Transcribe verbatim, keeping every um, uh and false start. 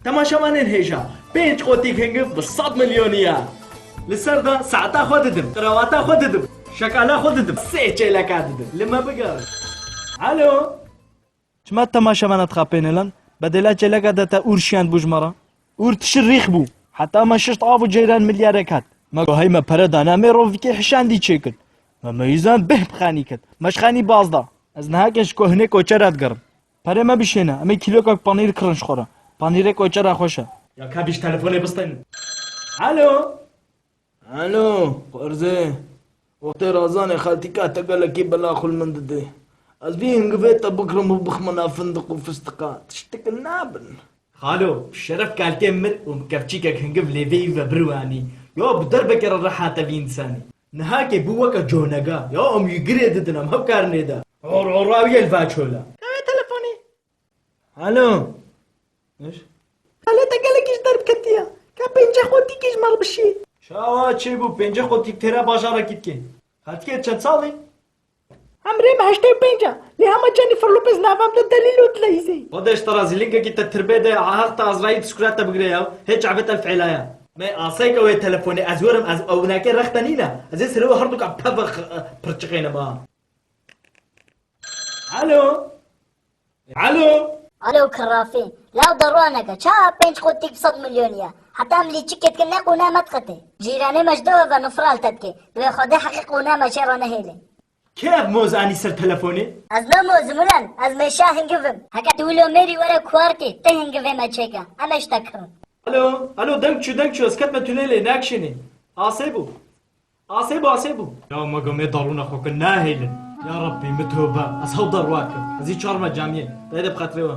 Temaşevanên hêja, pênc qotîk hingiv bi sed milyonî ye. Li ser de saeta xwe didim, qrawata xwe didim, şekala xwe didim, sê çêleka didim. Li me bigerin. Alo? Çima temaşevana dixapêne lan? Bedêla çêleka de te ûr şiyand bû ji me re? Ûr tişir rîx bû. Heta me şişt av û ceyran milyarek hat. Me go hey me pere dane, em ê rovikê hişandî çêkin. Me meyîzan bêh bi xanî ket. Me ji xanî baz da. Ez niha ke ji ko-, hinê koçera digerim. Perê me bişêne, em ê kîlokek panîr kirin ji xwe re. Panîrê koçera xweş e. Ya ka bîş telefonê bistên. Alo? Alo, Xwerzê. Wextê razanê xeltîka te gelekî bela xwe li min didê. Ez vî hingivê te bikirim û bixmina findiq û fistiqa. Tiştik nabin. Xalo, bi şeref kalkê mir û kevçîkek hingiv lêveyî ve birwanî. Yo, bi derbeke re reha te vî însanî. Niha kê bû weke conega. Ya em wî girê didin, em hevkar nêda. Hor hor rawiyê li va çola. Ew telefonî. Alo. Eş? Xalo te gelekî ji derb ketiye. Ka pênce xotîkî ji me re bişî. Çawa çêbû pênce xotîk têra bajarekî dike? Xeltîkê çend salî? Emrê me heştê û pênc e. Lê hema Jennifer Lopez nava min de delîl û dileyîzê. Xwedê ji te razî lingekî te tirbê de, ahaq te Azraîl skurata bigire ya. Hê çavê te li fi'la ya. Me asayke wê telefonê ez werim, ez ewnakê rex te nîne. Ez ê serê we herduka peve x-, pirçiqêne ba. Alo? Alo? Alo kirafî. Law derwaneke. Ça pênc qotîk sed milyon ya. Heta em lîçikê dikin ne qûna me dixetê. Cîranê me ji dewe ve nifral te dike. Divê Xwedê heqî qûna me jê re nehêlê. Kê ev moz anî ser telefonê? Ez ne mozim ulan, ez mêşa hingivim. Heke tu wilo mêrî were kuartî, tê hingivê me çêke. Em ê ji te kirin. Alo, alo, deng çû, deng çû, ez ketme tunelê, nakşênê. Asê bû. Asê bû, asê bû. Ya me gomê darûna xwe kir, nahêlin. Ya Rabbî, min tobe, ez hew derwa kir. Ez î çarme camiyê. Dayê de bi xatirê we.